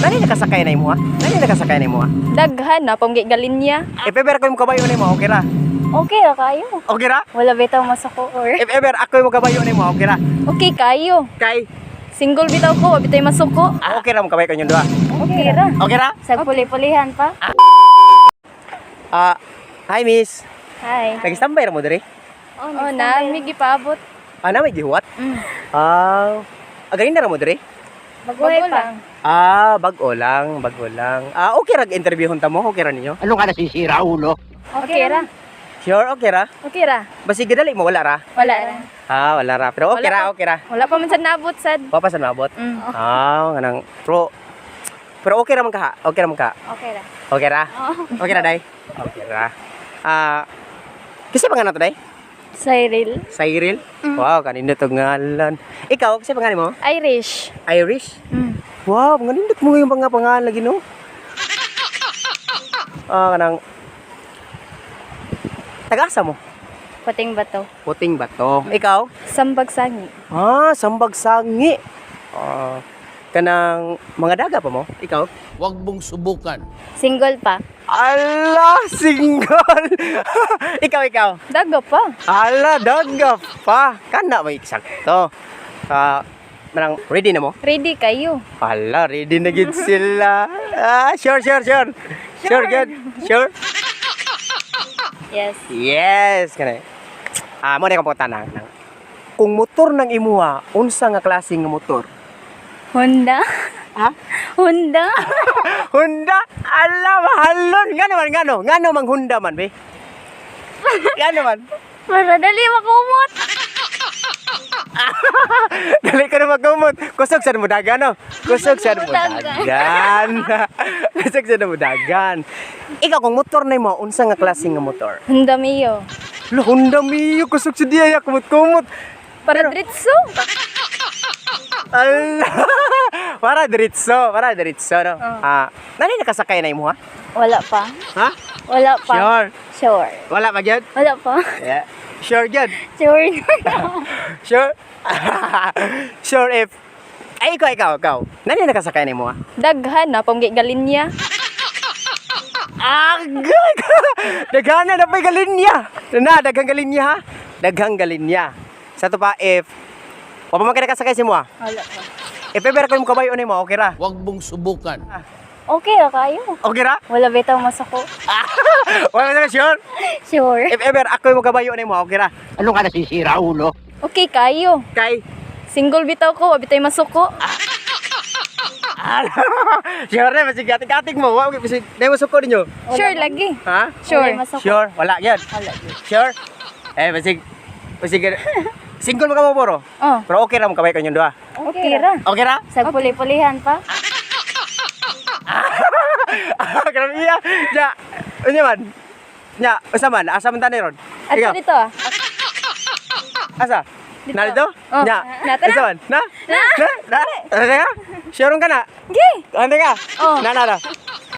Nani nakasakay na imo ha? Nani nakasakay na imo ha? Daghan na pong galinya. If ever ako yung kabayo na imo, okay ra? Okay ra kayo. Okay ra? Wala bitaw masuko or. If ever ako yung kabayo na imo, okay ra? Okay kayo. Kay, Single bitaw ko, wa bitay masuko. ah, okay ra mo kabayo kanyong duha. Okay ra. Okay ra? Sa puli-pulihan pa. Ah, hi miss. Hi. Nag-standby ra mo diri? Oh, na mi gipaabot. Ah, na may gihuwat? Mm. Ah, ganin na ra mo diri? Bago lang. Ah, bago lang, bago lang. Ah, okay ra interviewon ta mo, okay ra ninyo? Ano ka nasisira, ulo? Okay ra. Sure, okay ra? Okay ra. Basig dali mo wala ra. Wala ra. Ah, wala ra. Pero okay Wala ra, pa. okay ra. Wala pa man sad naabot sad. Wa pa sa maabot. Ah, nganang pro pero okay ra man ka. Okay ra man ka. Okay ra. Okay ra? Okay ra dai. Okay ra. Ah, kasi pangalan to dai? Cyril. Cyril? Wow, kanindot og ngalan. Ikaw, kasi pangalan mo? Irish. Irish? Mm. Wow, nganindot mo yung mga pangalan lagi no. Ah, kanang Taga-asa mo? Pating bato. Puting bato. Ikaw? Sambag sangi. Ah, sambag sangi. Ah, kanang mga daga pa mo? Ikaw? Huwag mong subukan. Single pa. Ala, single! Ikaw, ikaw. Daga pa. Ala, daga pa. Kana may eksakto. Ah, manang ready na mo? Ready kayo. Ala, ready na gid sila. Ah, sure, sure, sure. Sure, good. Sure? Yes. Yes, kana. Ah, mo na akong tanang. Kung motor ng imuha, unsa nga klase nga motor? Honda. Ha? Honda. Honda, ala mahalon. Ngano man ngano? Ngano mang Honda man be? Ngano man? Para dali makumot. Dali ka na magkumot. Kusog sa mo dagan no? Kusog sa mo dagan. Kusog sa mo dagan. Ikaw kung motor na imo, unsa nga klase nga motor? Honda Mio. Lo Honda Mio kusog sa diya kumot-kumot. Para diretso. Ala. Para diretso, para diretso no. Ah, nani nakasakay na imo ha? Wala pa. Ha? Wala pa. Sure. Sure. Wala pa gyud? Wala pa. Yeah. Sure gyud. Sure. Sure? Sure if ay, ikaw, ikaw, ikaw. Nani nakasakay na mo, ah? Daghan na pong galinya. Agad! Daghan na napay galinya. Na, daghang galinya, ha? Daghang galinya. Sa to pa, if wa pa man ka nakasakay si mo, ah? Wala pa. If ever ako mo kabayo na mo, okay ra? Huwag mong subukan. Okay ra kayo. Okay ra? Wala bitaw masuko. Wala na sure? Sure. If ever ako mo kabayo na mo, okay ra? Ano ka nasisira, ulo? Okay kayo. Kay Single bitaw ko, wa bitay masuko. Sure na, masig atik-atik mo. Wa, masig, na mo suko ninyo. Sure lagi. Ha? Sure. Sure? Wala yan. Sure? Eh, basig, basig, single mo ka mo, boro? Oh. Pero okay ra mo kabay kanyong duha. Okay ra. Okay ra? Sa puli-pulihan pa. Grabe iya. Ya, unya man. Nya, usa man, asa man tani ron? Ato dito ah. Asa? Dito. Na dito? Oh. Nya. Na, tara. Asa man? Na? Na? Na? Na? Ka? Sure ka na? Gi. Ante ka? Oh. Na na na.